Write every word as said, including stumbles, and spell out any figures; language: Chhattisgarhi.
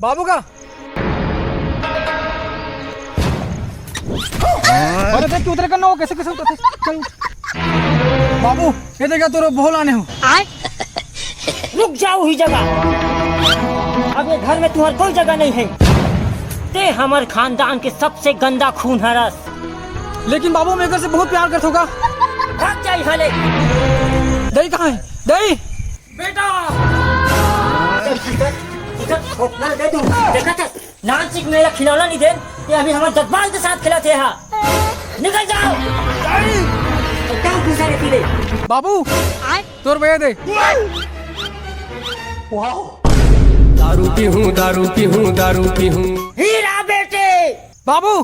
बाबू का। अरे देख, उतरे करना, वो कैसे कैसे उतरते। चल। बाबू, ये देखा, तोर बहू लाने हो। रुक जाओ ही जगह। अब ये घर में तुम्हार कोई जगह नहीं है। ते हमर खानदान के सबसे गंदा खून हरस। लेकिन बाबू, मैं एकर से बहुत प्यार करत होगा। भाग जाई हले। दई कहाँ है? दई। बेटा, इधर, इधर खोपना दे दूं। देखा था, नानचिक मेला खिलौना नहीं दे, ये अभी हमारे जज्बात के साथ खिला थे। निकल जाओ। एकदम घुसा रहती ले। बाबू, तोर भैया दे। दारू पीहूँ, दारू पीहूँ, दारू पीहूँ। हीरा बेटे। बाबू।